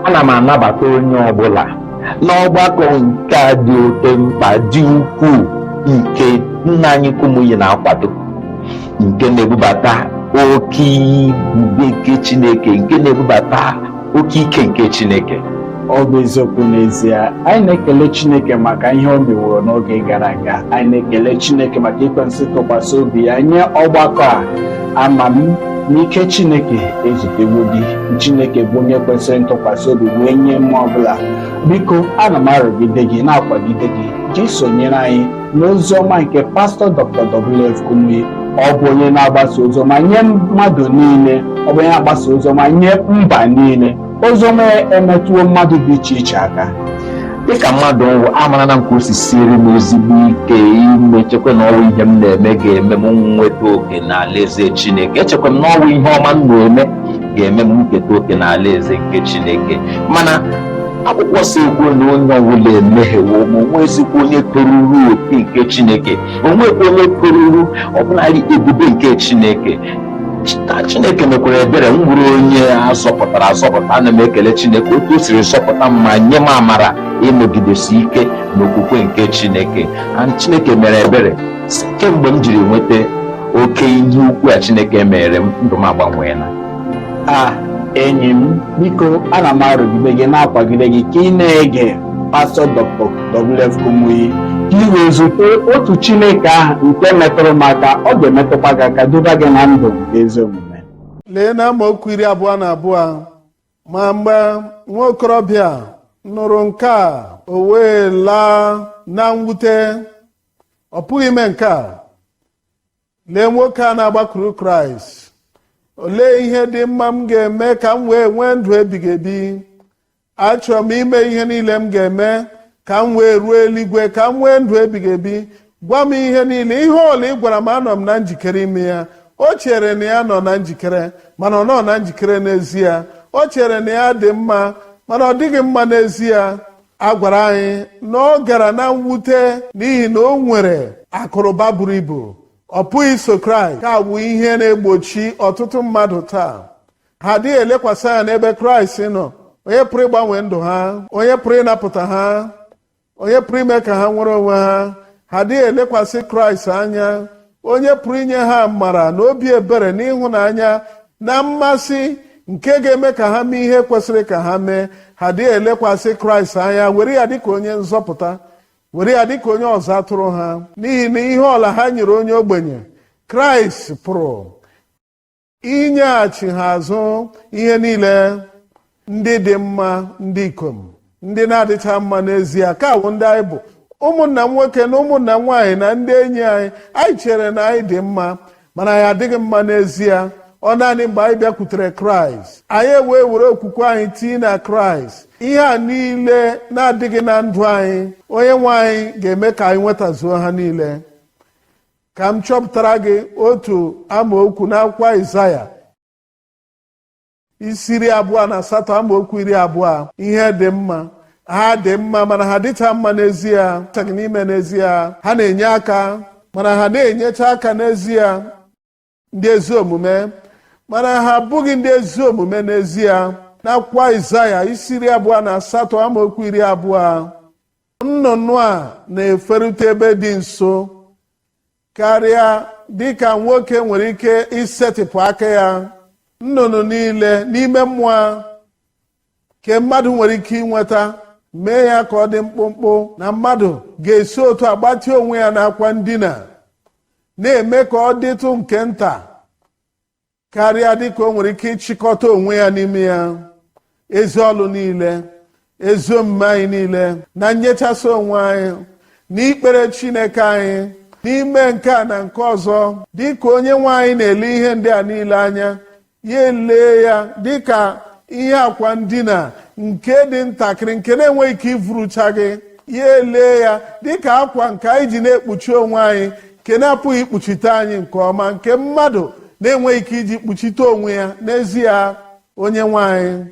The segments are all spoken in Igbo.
Ana m anabata onye ọbụla n'ọgbakọ nke a dị oke mkpa, dị ukwuu, nke nna anyị Kumuyi na-akwado, nke na-ebubata oke ebube nke Chineke, nke na-ebubata oke ike nke Chineke. Ọ bụ eziokwu n'ezie. Anyị na-ekele Chineke maka ihe o meworo n'oge gara aga. Anyị na-ekele Chineke maka ikwesị ntụkwasị obi ya nye ọgbakọ a. Ama m n'ike Chineke ezutewo gị. Chineke bụ onye kwesịrị ntụkwasị obi wee nye mmụọ ọbụla. Biko, ana m arụgide gị, na-akwagide gị ka ị sonyere anyị n'ozi ọma nke Pastọ Dr. W.F. Kumuyi. Ọ bụ onye na-agbasa ozi ọma nye mmadụ niile. Ọ bụ onye na-agbasa ozi ọma nye mba niile. Ozi ọma ya emetụwo mmadụ dị iche iche aka. Dịka mmadụ nwụ, amara m ka o si siere m ezigbo ike ime chekwa na ọwụ ihe m na-eme ga-eme m nweta oke n'alaeze Chineke. Echekwa m na ọwụ ihe ọma m na-eme ga-eme m nketa oke n'alaeze nke Chineke, mana akwụkwọ si ekwu na onye ọbụla emehiewo, ma onwezikwa onye toruru oke nke Chineke, onwekwa onye toruru ọbụlarị ebube nke Chineke. Chineke mekwara ebere, m bụrụ onye azọpụtara azọpụta. Ana m ekele Chineke otu o siri zọpụta m ma nye m amara ịnọgidesi ike n'okwukwe nke Chineke. And Chineke mere ebere. Kemgbe m jiri nweta oke ihe ukwu a Chineke mere m, ndụ m agbanweela. A enyi m, biko, ana m arụgide gị, na-akwagide gị ka ị na-ege Pastọ Dr. W.F. Kumuyi, ka ị wee zute otu Chineke ahụ nke metụrụ m aka. Ọ ga-emetụkwa gị aka, duba gị na ndụ nke ezi omume. Lee na amaokwu 22: "Ma mgbe nwa okorobịa nụrụ nke a, o wee laa na mwute." Ọ pụghị ime nke a. Lee nwoke a na-agbakwuru Kraịst: "Olee ihe dị mma m ga-eme ka m wee nwee ndụ ebighị ebi? Achọrọ m ime ihe niile m ga-eme ka m wee ruo eluigwe, ka m nwee ndụ ebighị ebi. Gwa m ihe niile, ihe ọla ị gwara m, anọ m na njikere ime ya." O chere na ya nọ na njikere, mana ọ nọ na njikere n'ezie. O chere na ya dị mma, mana ọ dịghị mma n'ezie. A gwara anyị na ọ gara na mwute n'ihi na o nwere akụrụba buru ibu. Ọ pụghị iso Kraịst. Ka bụ ihe na-egbochi ọtụtụ mmadụ taa. Ha adịghị elekwasị anya n'ebe Kraịst nọ, onye pụrụ ịgbanwe ndụ ha, onye pụrụ ịnapụta ha, onye pụrụ ime ka ha nwere onwe ha. Ha adịghị elekwasị Kraịst anya, onye pụrụ inye ha amara na obi ebere na ịhụnanya na mmasị nke ga-eme ka ha mee ihe kwesịrị ka ha mee. Ha adịghị elekwasị Kraịst anya, were ya dịka onye nzọpụta, were ya dịka onye ọzọ atụrụ ha, n'ihi na ihe ọla ha nyere onye ogbenye, Kraịst pụrụ inyeghachi ha azụ ihe niile. Ndị dị mma, ndị ikom, ndị na-adịcha mma n'ezie, ka awụ ndị anyị bụ ụmụnna m nwoke na ụmụnna m nwaanyị na ndị enyi anyị. Anyị chere na anyị dị mma, mana anyị adịghị mma n'ezie. Ọ naanị mgbe anyị bịakwutere Kraịst, anyị ewee were okwukwe anyị tinye na Kraịst, ihe a niile na-adịghị na ndụ anyị, onye nwe anyị ga-eme ka anyị nwetazuo ha niile. Ka m chọpụtara gị otu amaokwu n'akwụkwọ Aịzaya, isi 28, amaokwu 20. Ihe dị mma, ha dị mma, mana ha dịcha mma n'ezie chaghị n'ime n'ezie. Ha na-enye aka, mana ha na-enyecha aka n'ezie. Ndị ezi omume, mana ha abụghị ndị ezi omume n'ezie. N'akwụkwọ Aịzaya, isi 28, amaokwu 20: "Nnụnụ a na-eferute ebe dị nso karịa dịka nwoke nwere ike isetịpụ aka ya. Nnụnụ niile n'ime mmụọ ke mmadụ nwere ike inweta, mee ya ka ọ dị mkpụmkpụ, na mmadụ ga-esi otu agbatị onwe ya n'akwa ndina, na-eme ka ọ dịtụ nke nta karịa dịka o nwere ike ịchịkọta onwe ya n'ime ya." Ezi ọlụ niile, ezi omume anyị niile, na nyechasị onwe anyị na ikpere Chineke anyị, n'ime nke a na nke ọzọ, dịka onye nwe anyị na-ele ihe ndị a niile anya, ya elee ya dịka ihe akwa ndina nke dị ntakịrị, nke na-enweghị ike ivurucha gị. Ya elee ya dịka akwa nke anyị ji na-ekpuchi onwe anyị, nke na-apụghị ikpuchite anyị nke ọma, nke mmadụ na-enweghị ike iji kpuchite onwe ya n'ezie. Onye nwe anyị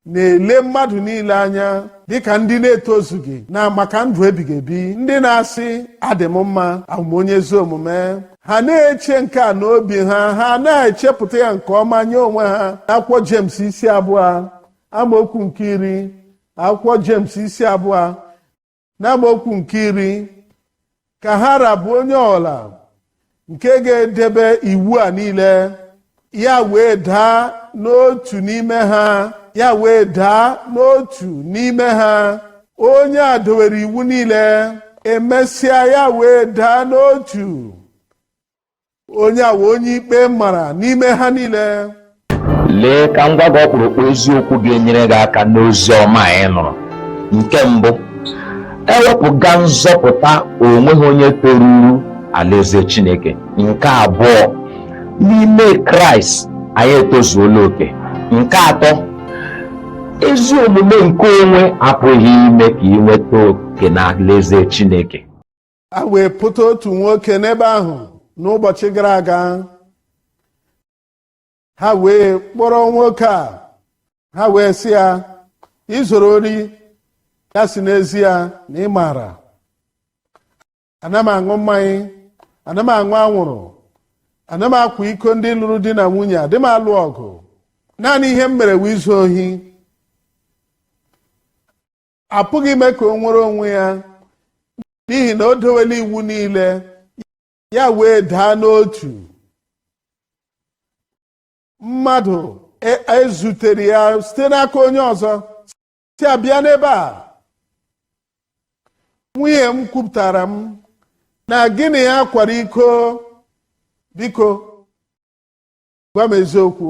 na-ele mmadụ niile anya dịka ndị na-etozughị na maka ndụ ebighị ebi. Ndị na-asị, "Adị m mma, abụ m onye ezi omume," ha na-eche nke a n'obi ha, ha na-echepụta ya nke ọma nye onwe ha. N'akwụkwọ James, isi 2. Amaokwu nke 10. Akwụkwọ Jems isi 2 na amaokwu nke 10. Ka ha rabụ onye ọla nke ga-edebe iwu a niile, ya wee daa n'otu n'ime ha, ya wee daa n'otu n'ime ha. Onye a dowere iwu niile, emesịa ya wee daa n'otu. Onye a wee onye ikpe mara n'ime ha niile. Lee ka m gwa gị ọkpụrụkpụ eziokwu ga-enyere gị aka n'ozi ọma anyị nụrụ. Nke mbụ, ewepụga nzọpụta, onweghị onye toruru alaeze Chineke. Nke abụọ, n'ime Kraịst anyị etozuola oke. Nke atọ, ezi omume nke onwe apụghị ime ka ị nweta oke na alaeze Chineke. A wee pụta otu nwoke n'ebe ahụ n'ụbọchị gara aga. Ha wee kpọrọ nwoke a, ha wee sị ya, "Ị zoro ori?" Ya sị, "N'ezie na ị maara, ana m aṅụ mmanya, ana m aṅụ anwụrụ, ana m akwa iko ndị lụrụ di na nwunye, adị m alụ ọgụ. Naanị ihe m mere wụ izu ohi." Apụghị ime ka o nwere onwe ya, n'ihi na o dowela iwu niile, ya wee daa n'otu. Mmadụ ezutere ya site n'aka onye ọzọ, si abịa n'ebe a, "Nwunye m kwupụtara m na gịnị ya kwara iko. Biko gwa m eziokwu."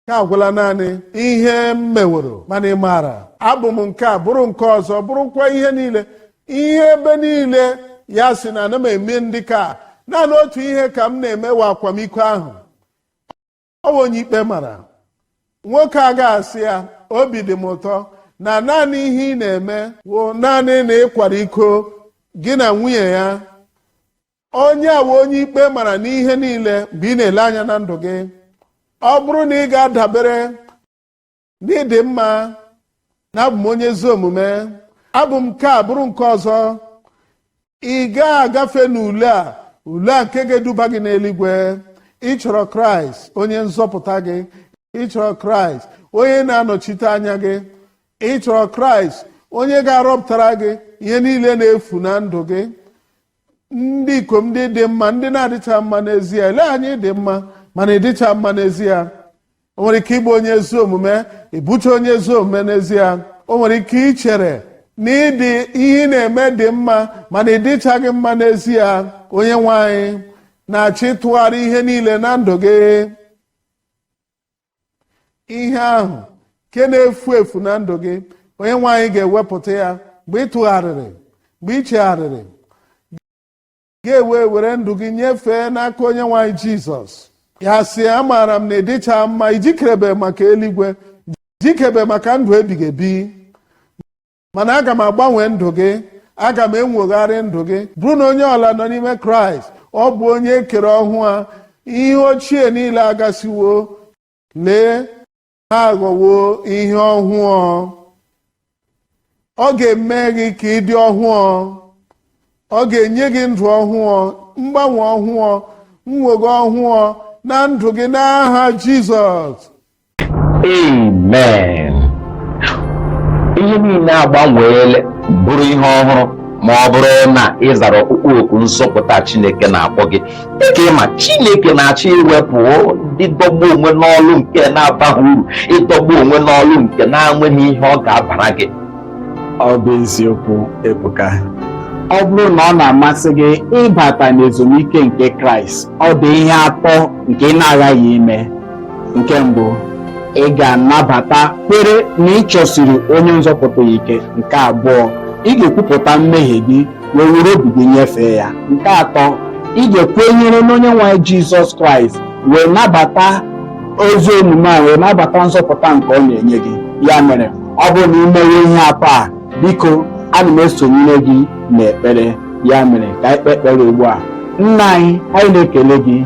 Ka agwụla naanị ihe m meworo, mana ị maara abụ m nke a, bụrụ nke ọzọ, bụrụkwa ihe niile, ihe ebe niile. Ya sị na ana m eme ndị ka naanị otu ihe ka m na-eme wa akwamiko ahụ. Ọ bụ onye ikpe mara. Nwoke a ga-asị ya, "Obi dị m ụtọ na naanị ihe ị na-eme wụ naanị na ịkwara iko gị na nwunye ya." Onye a wụ onye ikpe mara n'ihe niile. Mgbe ị na-ele anya na ndụ gị, ọ bụrụ na ị ga-adabere n'ịdị mma na abụ m onye ezi omume, abụ m nke a, bụrụ nke ọzọ, ị gaghị agafe n'ule a, ule a nke ga-eduba gị n'eluigwe. Ị chọrọ Kraịst onye nzọpụta gị. Ị chọrọ Kraịst onye na-anọchite anya gị. Ị chọrọ Kraịst onye ga-arọpụtara gị ihe niile na-efu na ndụ gị. Ndị ikom ndị dị mma, ndị na-adịcha mma n'ezie, ele anyị dị mma mana ịdịcha mma n'ezie. O nwere ike ịbụ onye ezi omume, ịbụcha onye ezi omume n'ezie. O nwere ike ichere na ịdị ihe ị na-eme dị mma, mana ịdịchaghị mma n'ezie. Onye nwe anyị na-achọ ịtụgharị ihe niile na ndụ gị. Ihe ahụ nke na-efu efu na ndụ gị, onye nwe anyị ga-ewepụta ya mgbe ị tụgharịrị, mgbe ị chegharịrị, ga-ewe were ndụ gị nyefee n'aka onye nwe anyị Jizọs. Ya sị, "Amaara m na ịdịcha mma, ijikerebe maka eluigwe, jikebe maka ndụ ebighị ebi, mana aga m agbanwe ndụ gị, aga m enwogharị ndụ gị." Bụrụ na onye ọla nọ n'ime Kraịst, ọ bụ onye ekere ọhụụ a. Ihe ochie niile agasiwo, lee, ha aghọwo ihe ọhụụ. Ọ ga-eme gị ka ị dị ọhụụ. Ọ ga-enye gị ndụ ọhụụ, mgbanwe ọhụụ, nwogo ọhụụ na ndụ gị n'aha Jizọs. Amen. Ihe niile agbanweela bụrụ ihe ọhụrụ ma ọ bụrụ na ị zara ọkpụkpọ oku nzọpụta Chineke na-akpọ gị. Dịka ịma, Chineke na-achọ iwepụ ịdọgbu onwe n'ọlụ nke na-abaghị uru, ịdọgbu onwe n'ọlụ nke na-enweghị ihe ọ ga-abara gị. Ọ bụ eziokwu, Ebuka. Ọ bụrụ na ọ na-amasị gị ịbata n'ezumike nke Kraịst, ọ dị ihe atọ nke ị na-aghaghị ime. Nke mbụ, ị ga-anabata, kwere na ị chọsiri onye nzọpụta ya ike. Nke abụọ, ị ga-ekwupụta mmehie gị wee were obi gị nyefee ya. Nke atọ, ị ga-ekwenyere n'onye nwe anyị Jizọs Kraịst wee nabata ezi omume a, wee nabata nzọpụta nke ọ na-enye gị. Ya mere, ọ bụrụ na ị mewe ihe atọ a, biko, ana m esonyere gị n'ekpere. Ya mere, ka anyị kpee ekpere ugbu a. Nna anyị, anyị na-ekele gị.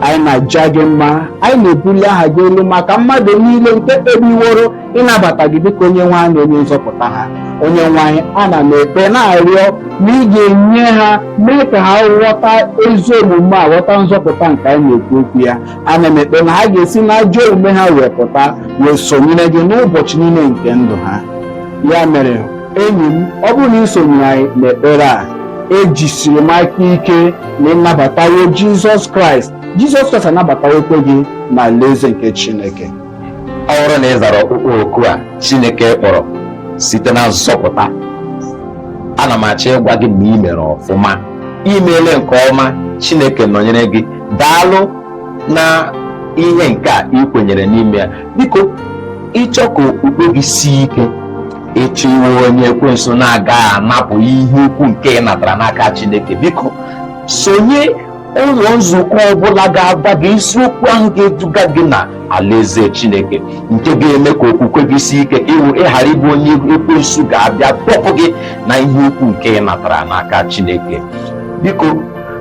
Anyị na-aja gị mma, anyị na-ebuli aha gị elu maka mmadụ niile nke kpebiworo ịnabata gị dịka onye nwe anyị na onye nzọpụta ha. Onye nwe anyị, ana m ekpe na-arịọ na ị ga-enye ha, mee ka ha ghọta ezi omume a, ghọta nzọpụta nke anyị na-ekwu okwu ya. Ana m ekpe na ha ga-esi n'ajọ omume ha wee pụta, wee sonyere gị n'ụbọchị niile nke ndụ ha. Ya mere, enyi m, ọ bụrụ na ị sonyere anyị n'ekpere a, ejisiri m aka ike na ịnabatawo Jizọs Kraịst. Jizọs Kraịst anabatawokwe gị na alaeze nke Chineke. Ọ bụrụ na ị zara ọkpụkpọ oku a Chineke kpọrọ site na nzọpụta, ana m achọ ịgwa gị na ị mere ọfụma, imeele nke ọma. Chineke nọnyere gị. Daalụ na ihe nke a ị kwenyere n'ime ya. Biko, ịchọ ka okpukpe gị sie ike, ịchọ iwe onye ekwensu na-agaghị anapụ ihe ukwu nke ị natara n'aka Chineke, biko sonye ụlọ nzukọ ọbụla ga-agwa gị isiokwu ahụ ga-eduga gị na alaeze Chineke, nke ga-eme ka okwukwe gị sie ike, ka ị ghara ịbụ onye ekwensu ga-abịa dọpụ gị na ihe ukwu nke ị natara n'aka Chineke. Biko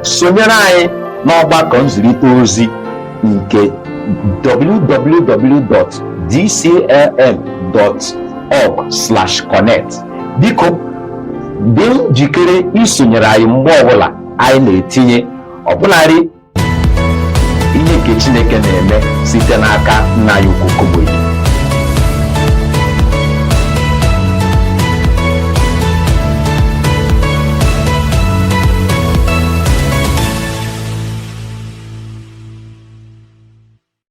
sonyere anyị n'ọgbakọ nzirịta ozi nke www.dclm.org/connect. Biko dị njikere isonyere anyị mgbe ọbụla anyị na-etinye ọbụlarị ihe nke Chineke na-eme site n'aka nna anyị ukwu Kumuyi.